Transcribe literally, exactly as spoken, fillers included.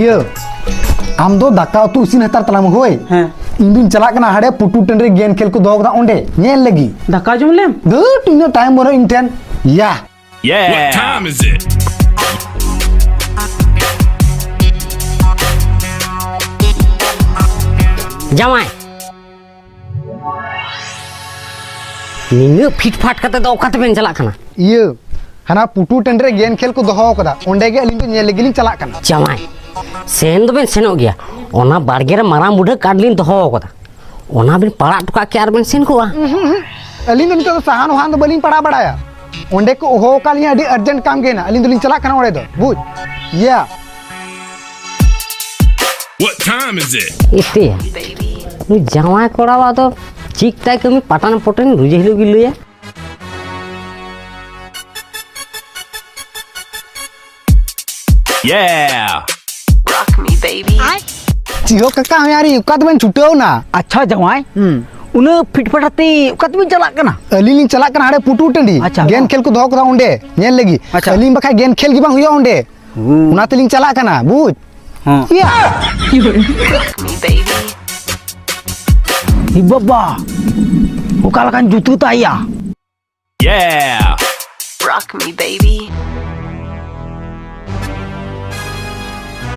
ᱤᱭᱟᱹ, ᱟᱢ ᱫᱚ ᱫᱟᱠᱟ ᱩᱛᱩ ᱤᱥᱤᱱ ᱦᱟᱛᱟᱲ ᱛᱟᱞᱟᱝ ᱢᱮ ᱦᱳᱭ᱾ ᱦᱮᱸ᱾ ᱤᱧ ᱫᱩᱧ ᱪᱟᱞᱟᱜ ᱠᱟᱱᱟ ᱦᱟᱸᱰᱮ ᱯᱩᱴᱩ ᱴᱟᱺᱰᱤ ᱨᱮ ᱜᱮᱸᱫ ᱠᱷᱮᱞ ᱠᱚ ᱫᱚᱦᱚ ᱠᱟᱫᱟ ᱚᱸᱰᱮ ᱧᱮᱞ ᱞᱟᱹᱜᱤᱫ᱾ ᱫᱟᱠᱟ ᱡᱚᱢ ᱞᱮᱢ? ᱫᱷᱟᱹᱴ, ᱤᱧ ᱫᱚ ᱴᱟᱭᱤᱢ ᱵᱟᱹᱱᱩᱜ ᱤᱧ ᱴᱷᱮᱱ᱾ ᱭᱟ᱾ Yeah. What time is it? ᱡᱟᱶᱟᱭ, ᱱᱤᱱᱟᱹᱜ ᱯᱷᱤᱴ ᱯᱷᱟᱴ ᱠᱟᱛᱮ ᱫᱚ ᱚᱠᱟ ᱛᱮᱵᱮᱱ ᱪᱟᱞᱟᱜ ᱠᱟᱱᱟ? ᱤᱭᱟᱹ, ᱦᱟᱱᱟ ᱯᱩᱴᱩ ᱴᱟᱺᱰᱤ ᱨᱮ ᱜᱮᱸᱫ ᱠᱷᱮᱞ ᱠᱚ ᱫᱚᱦᱚ ᱟᱠᱟᱫᱟ, ᱚᱸᱰᱮ ᱜᱮ ᱟᱹᱞᱤᱧ ᱫᱚ ᱧᱮᱞ ᱞᱟᱹᱜᱤᱫ ᱞᱤᱧ ᱪᱟᱞᱟᱜ ᱠᱟᱱᱟ᱾ ᱡᱟᱶᱟᱭ, ᱥᱮᱱ ᱫᱚᱵᱮᱱ ᱥᱮᱱᱚᱜ ᱜᱮᱭᱟ, ᱚᱱᱟ ᱵᱟᱲᱜᱮ ᱨᱮ ᱢᱟᱨᱟᱝ ᱵᱩᱰᱷᱟᱹ ᱠᱟᱴ ᱞᱤᱧ ᱫᱚᱦᱚ ᱟᱠᱟᱫᱟ, ᱚᱱᱟ ᱵᱤᱱ ᱯᱟᱲᱟᱜ ᱦᱚᱴᱚ ᱠᱟᱜ ᱠᱮᱭᱟ ᱟᱨ ᱵᱮᱱ ᱥᱮᱱ ᱠᱚᱜᱼᱟ᱾ ᱩᱸᱦᱩᱸ, ᱩᱸᱦᱩᱸ᱾ ᱟᱹᱞᱤᱧ ᱫᱚ ᱱᱤᱛᱚᱜ ᱫᱚ ᱥᱟᱦᱟᱱ ᱣᱟᱦᱟᱱ ᱫᱚ ᱵᱟᱹᱞᱤᱧ ᱯᱟᱲᱟᱜ ᱵᱟᱲᱟᱭᱟ᱾ ᱚᱸᱰᱮ ᱠᱚ ᱦᱚᱦᱚ ᱟᱠᱟᱫ ᱞᱤᱧᱟ, ᱟᱹᱰᱤ ᱟᱨᱡᱮᱱᱴ ᱠᱟᱢ ᱜᱮ ᱦᱮᱱᱟᱜ, ᱟᱹᱞᱤᱧ ᱫᱚᱞᱤᱧ ᱪᱟᱞᱟᱜ ᱠᱟᱱᱟ ᱚᱸᱰᱮ ᱫᱚ, ᱵᱩᱡᱽ? ᱤᱭᱟ᱾ What time is it? ᱤᱛᱤᱭᱟ, ᱱᱩᱭ ᱡᱟᱶᱟᱭ ᱠᱚᱲᱟᱣᱟᱜ ᱫᱚ ᱪᱮᱫ ᱛᱟᱭ ᱠᱟᱹᱢᱤ, ᱯᱟᱴᱟᱱ ᱯᱚᱴᱟᱱ ᱨᱩᱡᱟᱹ ᱦᱤᱞᱳᱜ ᱜᱮ ᱞᱟᱹᱭᱟ᱾ Yeah. Rock me, baby. ᱪᱤᱦᱚ ᱠᱟᱠᱟ ᱦᱚᱸᱭᱟᱨᱤ, ᱚᱠᱟ ᱛᱮᱵᱮᱱ ᱪᱷᱩᱴᱟᱹᱣ ᱱᱟ? ᱟᱪᱪᱷᱟ ᱡᱟᱶᱟᱭ, ᱦᱩᱸ᱾ ᱩᱱᱟᱹᱜ ᱯᱷᱤᱴᱯᱷᱟᱴ ᱟᱛᱮ ᱚᱠᱟ ᱛᱮᱵᱮᱱ ᱪᱟᱞᱟᱜ ᱠᱟᱱᱟ? ᱟᱹᱞᱤᱧ ᱞᱤᱧ ᱪᱟᱞᱟᱜ ᱠᱟᱱᱟ ᱦᱟᱸᱰᱮ ᱯᱩᱴᱩ ᱴᱟᱺᱰᱤ᱾ ᱟᱪᱪᱷᱟ᱾ ᱜᱮᱸᱫ ᱠᱷᱮᱞ ᱠᱚ ᱫᱚᱦᱚ ᱠᱟᱫᱟ ᱚᱸᱰᱮ ᱧᱮᱞ ᱞᱟᱹᱜᱤᱫ᱾ ᱟᱪᱪᱷᱟ᱾ ᱟᱹᱞᱤᱧ ᱵᱟᱠᱷᱟᱡ ᱜᱮᱸᱫ ᱠᱷᱮᱞ ᱜᱮ ᱵᱟᱝ ᱦᱩᱭᱩᱜᱼᱟ ᱚᱸᱰᱮ᱾ ᱦᱩᱸ᱾ ᱚᱱᱟ ᱛᱮᱞᱤᱧ ᱪᱟᱞᱟᱜ ᱠᱟᱱᱟ, ᱵᱩᱡᱽ? ᱦᱚᱸ᱾ ᱤᱭᱟ᱾ ᱦᱤ ᱵᱟᱵᱟ, ᱚᱠᱟ ᱞᱮᱠᱟᱱ ᱡᱩᱛᱟᱹ ᱛᱟᱭᱟ? Yeah. Rock me, baby.